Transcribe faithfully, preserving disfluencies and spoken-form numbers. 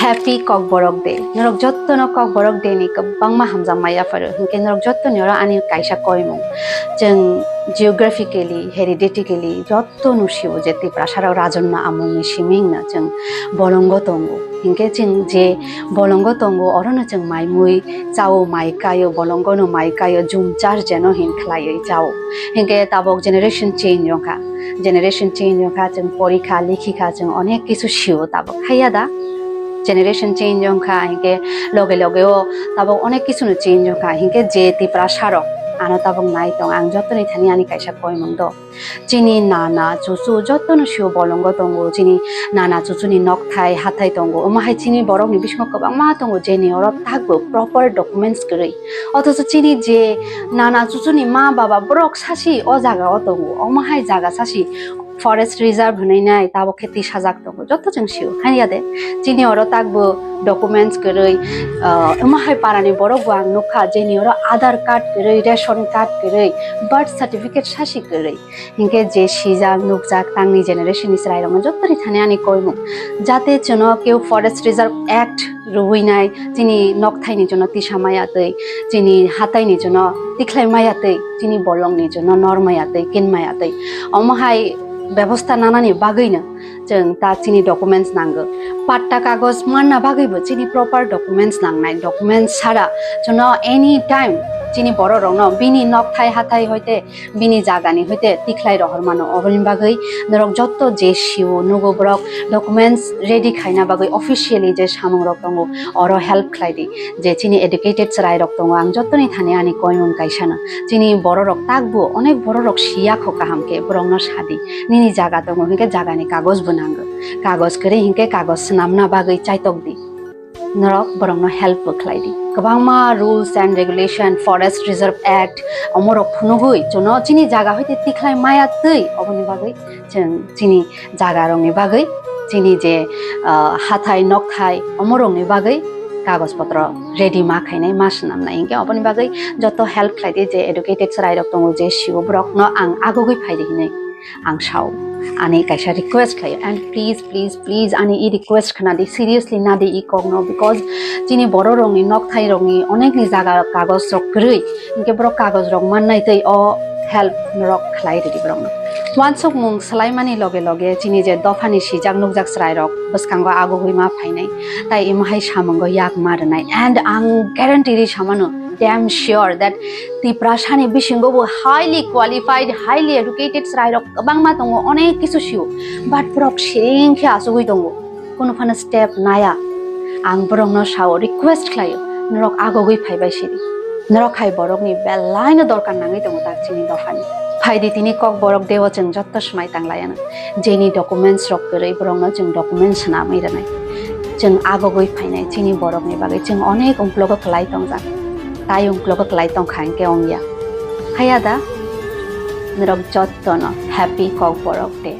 Happy Kokborok Day. Norok jottono Kokborok Day ni kwbangma hamjakma yapharo. Hinkhe norok jottoni oro ani kaisa koimung. Chwng geographically, hereditarily jotto nusio je Tiprasarok rajonno amolni simingno chwng bolongo tongo. Hinkhe chwng je bolongo tongo, orono chwng mai mui chao, mai kaio, bolongono mai kaio, jum char jeno hin khlaiwi chao. Hinkhe tabok generation change wngkha. Generation change wngkha, chwng porikha, likhikha, chwng onek kisu sio tabok. Haiya da? Generation change wngkha, hinkhe loge loge o tabok onek kisu no change wngkha. Hinkhe je Tiprasarok ano tabok nai tong, ang jottoni thani ani kaisa koimung do. Chini nana, chuchu jottono sio bolongo tongo, chini nana, chuchuni nokthai, hathai tongo. Omo hai chini borokni bisingo kwbangma tongo, jeni oro takbo proper documents kwrwi. Othocho chini je nana, chuchuni ma, baba, borok sasi o jaga o tongo. Omo hai jaga sasi forest reserve hinwi nai, tabok khe tisajak tongo. Jotto chwng sio, hanya de. Chini oro takbo documents kwrwi, ah, omo hai parani borok bo ang nukha, jeni oro Aadhaar card kwrwi, ration card kwrwi, birth certificate sasi kwrwi. Hinkhe je sijak, nukjak, tangni generation ni chwrairokno jottoni thani ani koimung. Jate chwngno keu Forest Reserve Act rwui nai, chini nokthaini chwngno tisa maya twi, chini hataini chwngno tikhlai maya twi, chini bolongni chwngno nor maya twi, kin maya twi. Omo hai bebosta nanani bagwino chwng ta chini documents nango. Patta kagoj manna bagwibo chini proper documents nangnai. Documents sara chwngno any time chini bororokno bini nokthai hathai hoite bini jagani hoite tikhlai rohor mano. Oboni bagwi norok jotto je sio nugo borok documents ready khaina bagwi officially je samungrok tongo oro help khlai di. Je chini educated chwrairok tongo, ang jottoni thani ani koimung kaisano. Chini bororok takbo onek bororok siya kho kaham khe borokno sadi. Nini jaga tongo hinkhe jagani kagoj bo nango. Kagoj kwrwi hinkhe kagoj swnamna bagwi chaitok di. Norok borokno help bo khlai di. Kwbangma rules and regulation, Forest Reserve Act, omorok phunugwi chwngno chini jaga hoite tikhlai maya twi, oboni bagwi chwng chini jagarokni bagwi, chini je, ah, hathai nokthai omorokni bagwi kagoj potro ready ma khainai, ma swnamnai. Hinkhe oboni bagwi joto help khlai di, je educated chwrairok tongo, je sio borokno ang agogwi phai di hinwi. Ang sao, ani kaisa request khlaio, and please, please, please, ani i request khna di, seriously na di i kokno, because chini bororokni nokthairokni onekni jaga kagojrok kwrwi, hinkhe borok kagojrok mannai tei o help norok khlai ridi borokno. Wansukmung swlaimani loge loge chini je dophani sijak nukjak chwrairok bwskango agogwi ma phainai, tai imo hai samungo yak ma rwnai, and ang guarantee ri samano, damn sure that Tiprasani bisingo bo highly qualified, highly educated chwrairok kwbangma tongo, onek kisu sio, but borok siring khe achugwi tongo, kunu phano step naya. Ang borokno sao, request khlaio, norok agogwi phaibai sidi. Norok hai borokni belaino dorkar nangwi tongo tak chini dophani. Phaidi tini Kokborok Day-o chwng jotto swmai tanglaiyano. Jeni documents rok kwrwi borokno chwng documents swnamwi rwnai. Chwng agogwi phainai chini borokni bagwi chwng onek ungklogo kwlai tongjak. Tai ungklogo kwlai tongkha hinkhe wngya. Haya da? Norok jottono happy Kokborok Day.